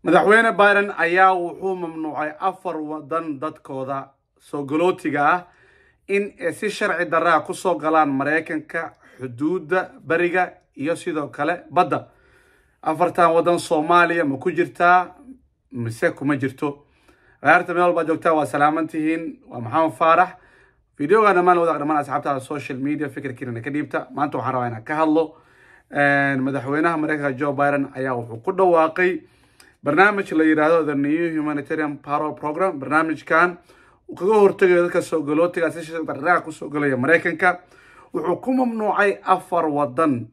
Madaxweyne Biden ayaa wuxuu mamnuucay 4 wadan dadkooda soo galootiga ah in ay si sharci darraa ku soo galaan Maraykanka, xuduudda bariga iyo sidoo kale badda. 4 wadan Soomaaliya ma ku jirtaa mise kuma jirto? Ciyaarta meel walba joogtaa waa salaaman tihiin. Waa Maxamed Faarax. Videoga dhammaan wadaag dhammaan asxaabtaada social media, fikirkiina ka dhiibta. Maanta waxaan rabaa inaan ka hadlo madaxweynaha Maraykanka Joe Biden ayaa wuxuu ku dhawaaqay barnaamij la yiraahdo The New Humanitarian Parole Program. Barnaamijkan uu kaga hortagayo dadka soo galootiga si sharci darraa ku soo galaya Maraykanka. Wuxuu ku mamnuucay 4 wadan.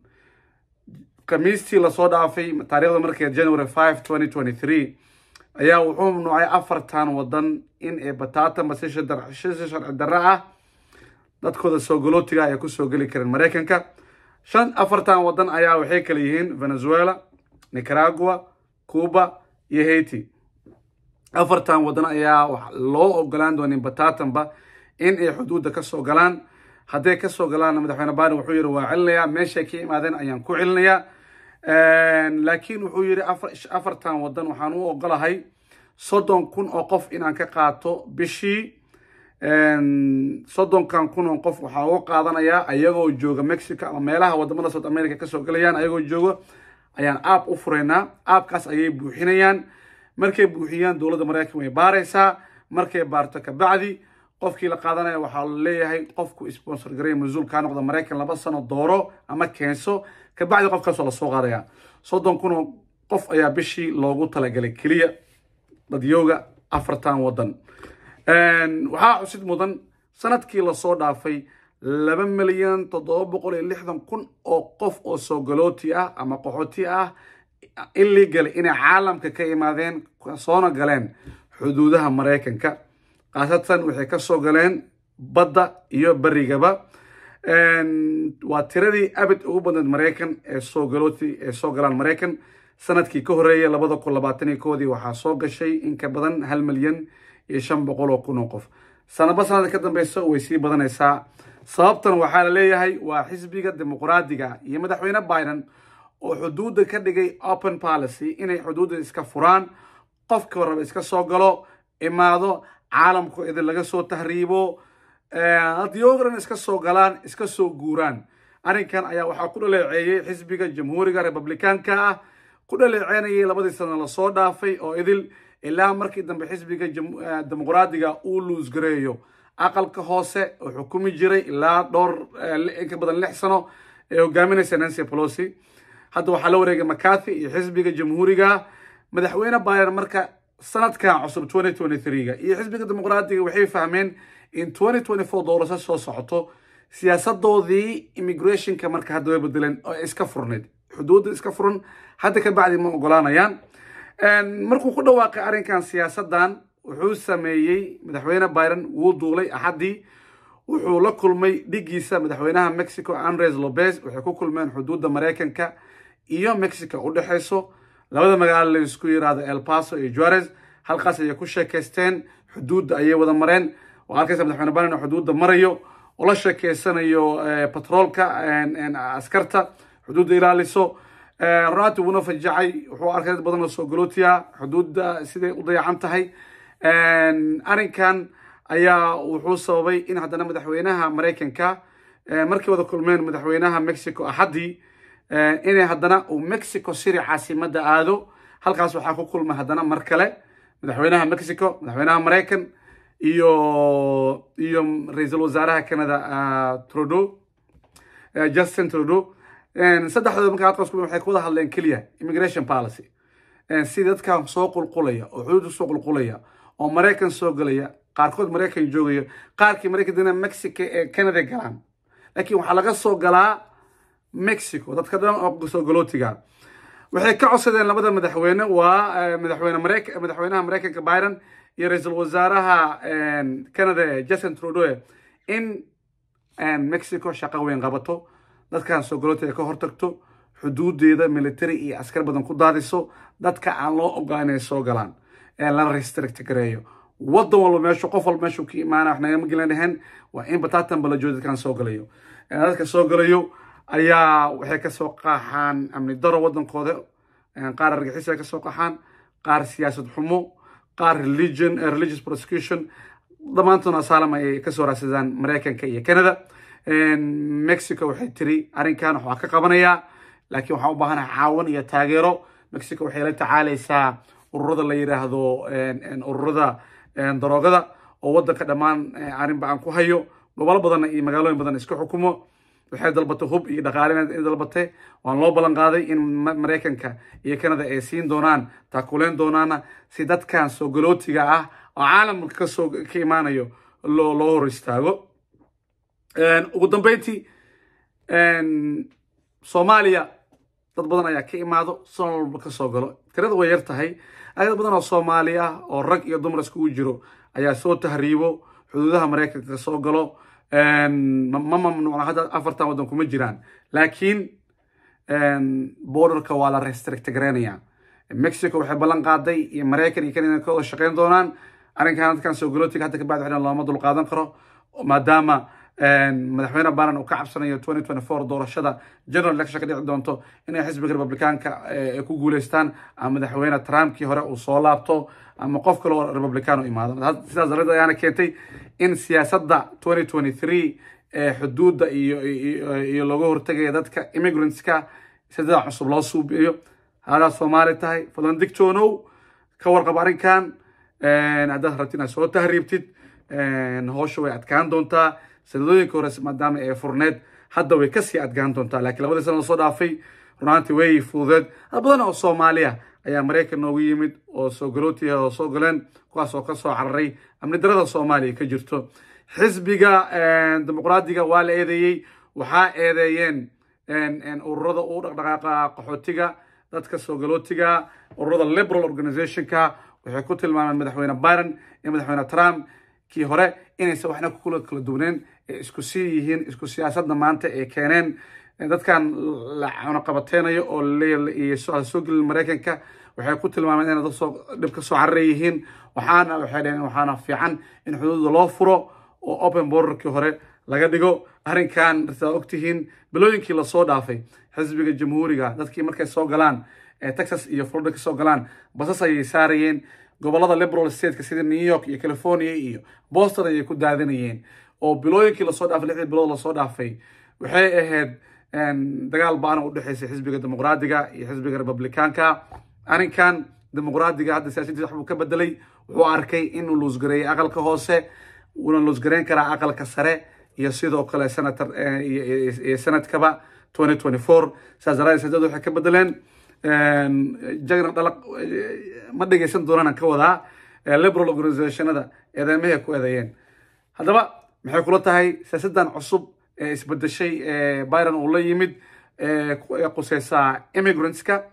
Khamiistii lasoo dhaafay, taariikhda markay January 5 2023, ayaa wuxuu mamnuucay 4 wadan in ay bataatanba si sharci darro ah dadkooda soo galootiga ay ku soo geli kareen Maraykanka. 4 wadan ayaa waxay kala yihiin Venezuela, Nicaragua, Cuba iyo Haiti. 4 wadan ayaa loo ogolaan doonin bataatanba in ay xuduudda ka soo galaan. Hadday ka soo galaan, madaxweyne Biden wuxuu yidhi waa celinayaa, meeshay ka imaadeen ayaan ku celinayaa. Laakiin wuxuu yidhi 4 wadan waxaan u ogolahay 30,000 oo qof inaan ka qaato bishii. 30,000 oo qof waxaa uga qaadanayaa ayagoo jooga Mexico ama meelaha wadamada South America kasoo galayaan. Ayagoo jooga ayaan app u furaynaa. Appkaas ayay buuxinayaan. Markay buuxiyaan, dowladda Maraykan way baaraysaa. Markay baarto kabacdi, qofkii la qaadanaya waxaa la leeyahay qofku sponsor garay, mas-uul kaa noqda Maraykan 2 sano, dooro ama keenso. Kabacdi qofkaas waa lasoo qaadaya. 30,000 oo qof ayaa bishii loogu talagalay keliya dadyooga 4 wadan. Waxaa xusid mudan sanadkii lasoo dhaafay 2,760,000 oo qof oo soo galooti ah ama qaxooti ah illegal inay caalamka ka imaadeen, soona galeen xuduudaha Maraykanka. Khaasatan waxay ka soo galeen badda iyo berigaba. Waa tiradii abid ugu badneed Maraykan ee soo galooti ee soo galaan Maraykan. Sanadkii ka horreeyay, 2021-dii, waxaa soo gashay in ka badan 1,500,000 oo qof. Sanadba sanadka ka dambeysa way sii badanaysaa. Sababtan waxaa la leeyahay waa xisbiga Dimuqraadiga iyo madaxweyne Biden oo xuduudda ka dhigay open policy, inay xuduudda iska furaan, qofka raba iska soo galo, imaado, caalamku idin laga soo tahriibo, dadyoogan iska soo galaan, iska soo guuraan. Arrinkan ayaa waxaa ku dhaleeceeyey xisbiga Jamhuuriga Republikaanka ah, ku dhaleeceynayay labadii sano lasoo dhaafay oo idil, ilaa markii dambe xisbiga Dimuqraadiga uu lose gareeyo aqalka hoose oo xukumi jiray ilaa dhowr in ka badan 6 sano ee hogaaminaysa Nancy Pelosi. Hadda waxaa la wareegay McCarthy iyo xisbiga Jamhuuriga. Madaxweyne Biden marka sanadkan cusub 2023-ga iyo xisbiga Dimuqraadiga waxay fahmeen in 2024 doorasho soo socoto. Siyaasadoodii immigrationka marka hadda way bedeleen oo iska furnayd, xuduudda iska furan, hadda ka bacdi ma ogolaanayaan. Markuu ku dhawaaqay arrinkan, siyaasadan wuxuu sameeyey madaxweyne Biden, wuu duulay Axaddii. Wuxuu la kulmay dhigiisa madaxweynaha Mexico Andres Lopez. Waxay ku kulmeen xuduudda Maraykanka iyo Mexico u dhexeyso, labada magaalo la isku yiraahdo El Paso iyo Juarez. Halkaas ayay ku sheekaysteen, xuduudda ayay wada mareen. Oo arkaysa madaxweyne Biden oo xuduudda marayo oo la sheekeysanayo patroolka askarta xuduudda ilaaliso. Runaatii wuuna fajacay. Wuxuu arkay dad badan oo soo galootiya, xuduudda siday u dayacan tahay. Arrinkan ayaa wuxuu sababay in haddana madaxweynaha Maraykanka markay wada kulmeen madaxweynaha Mexico Axaddii, inay haddana uu Mexico City caasimadda aado. Halkaas waxaa ku kulmay haddana mar kale madaxweynaha Mexico, madaxweynaha Maraykan iyo ra-iisul wasaaraha Canada Trudeau, Justin Trudeau. Saddexdooda marka halkaas ku waxay ku wada hadleen keliya immigration policy, si dadkan soo qulqulaya oo xuduudda soo qulqulaya oo Maraykan soo galaya, qaarkood Maraykan joogaya, qaarkii Maraykan dina Mexico ee Canada galaan, laakiin waxaa laga soo galaa Mexico. Dadka dhan oo soo galootiga waxay ka codsadeen labada madaxweyne, waa madaxweyne Maraykan, madaxweynaha Maraykanka Biden iyo ra-iisul wasaaraha Canada Justin Trudeau, in Mexico shaqo weyn qabato, dadkan soo galootiga ka hortagto, xuduudeeda military iyo askar badan ku daadiso, dadka aan loo ogolaan inay soo galaan la restrict gareeyo. Wadan walba meeshu, qof walba meeshuu ka imaana wax nagama gelin dheheen. Waa in batatan bala joogo dadkan soo galayo. Dadka soo galayo ayaa waxay kasoo qaaxaan amni daro wadankooda, qaar argixis ay kasoo qaxaan, Qaar siyaasad xumo, qaar religion, religious prosecution, dhammaantoodna asylum ayay kasoo raadsadaan Maraykanka iyo Canada. Mexico waxay tiri arrinkan waxaa ka qabanayaa, laakiin waxaan u baahanahay caawan iyo taageero. Mexico waxay la tacaalaysaa ururada la yiraahdo ururada daroogada oo waddanka dhammaan arrinba aan ku hayo, gobolo badanna iyo magaalooyin badan iska xukumo. Waxay dalbatay hub iyo dhaqaale in dalbatay. Waan loo ballan qaaday in Maraykanka iyo Canada ay siin doonaan, taakuleen doonaana, si dadkan soo galootiga ah oo caalamka kasoo ka imaanayo loo hor istaago. Ugu dambeyntii, Soomaaliya dad badan ayaa ka imaado, sanad walba ka soo galo. Tirada way yar tahay. Dad badan oo Soomaali ah oo rag iyo dumar iskugu jiro ayaa soo tahriibo, xuduudaha Maraykanka ka soo galo. Ma mamnuucna hadda, afartan waddan kuma jiraan, laakiin borderka waa la restrict gareynaya. Mexico waxay ballan qaaday iyo Maraykan iyo Canada ka wada shaqeyn doonaan arrinkan. Dadkan soo galootiga hadda kabacdi waxna looma dulqaadan karo, maadaama madaxweyne Biden uu ka cabsanayo 2024 doorashada general election ka dhici doonto inay xisbiga Republicaanka ay ku guuleystaan, ama madaxweyne Trumpkii hore uu soo laabto, ama qof kale oo Republican u imaado. Sidaas darteed ayaana keentay in siyaasadda 2023 ee xuduudda iyo looga hortagaya dadka immigrantska sida cusub loo suubiyo. Hadaad Soomaali tahay, fadlan digtoonow, ka warqab arrinkan. Haddaad rabtid inaad soo tahriibtid, howsha way adkaan doontaa. Sanadooyinka hore maadaama ee furneed, hadda way kasii adkaan doontaa, laakiin 2dii sana lasoo dhaafay runaantii way fududeed. Dad badan oo Soomaaliya ayaa Maraykan noogu yimid oo soo galootiya oo soo galeen, kuwaas oo kasoo cararay amni darada Soomaaliya ka jirto. Xisbiga Dimuqraadiga waa la eedeeyey. Waxaa eedeeyeen ururada u dhaqdhaqaaqa qaxootiga, dadka soo galootiga, ururada liberal organizationka. Waxay ku tilmaameen madaxweyne Biden iyo madaxweyne Trump kii hore inaysan waxna kula kala duwaneen, ee isku sii yihiin, isku siyaasadda maanta ay keeneen. Dadkan la cunaqabateynayo oo iyo soo gelin Maraykanka waxay ku tilmaameen inay dad soo dhib ka soo cararay yihiin. Waxaana waxay dhaheen waxaana fiican in xuduudda loo furo oo open borderkii hore laga dhigo arrinkan. Sidaad ogtihiin, bilooyinkii lasoo dhaafay xisbiga Jamhuuriga dadkii markay soo galaan Texas iyo Florida kasoo galaan, basas ayay saarayeen. Gobolada liberal stateka sida New York iyo California iyo Boston ayay ku daadinayeen. Oo bilooyinkii lasoo dhaafay, 6dii bilood lasoo dhaafay, waxay ahayd dagaal baana u dhexeysay xisbiga Dimuqraadiga iyo xisbiga Republicaanka. Arrinkan Dimuqraadiga hadda siyaasadiisa waxbuu ka bedelay. Wuxuu arkay inuu lose gareeyay aqalka hoose, wuuna lose gareyn karaa aqalka sare iyo sidoo kale senator iyo senadkaba 2024. Saas daraadeed siyaasada waxay ka bedeleen jagna dhalaq ma dhegeysan doonaan ka wadaa liberal organizationada eedeymahay ku eedeeyeen. Haddaba maxay kula tahay siyaasadan cusub ee isbedeshay ee Biden uu la yimid ee quseysaa immigrantska?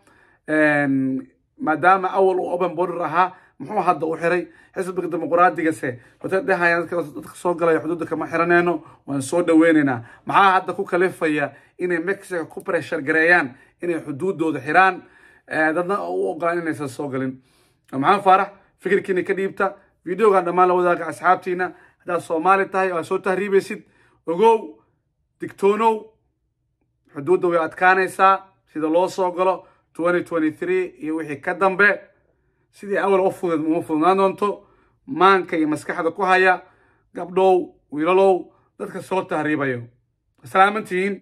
Maadaama awal uu open border ahaa, muxuu hadda u xiray? Xisbiga Dimuqraadiga se waxay dhahayaan dadka soo galaya xuduudda kama xiraneyno, waan soo dhaweyneynaa. Maxaa hadda ku kalifaya inay Mexico ku pressure gareeyaan inay xuduudooda xiraan, dadna u ogolaan inaysan soo galin? Maxamed Faarax, fikirkiina ka dhiibta videogan. Dhammaan la wadaaga asxaabtiina. Haddaad Soomaali tahay oo aad soo tahriibaysid, ogow, digtoonow, xuduudda way adkaanaysaa sida loo soo galo 2023 iyo wixii ka dambe. Sidii awal u fudeed uma fudnaan doonto. Maanka iyo maskaxda ku haya, gabdhow, wiilalow, dadka soo tahriibayo. Salaamantihiin.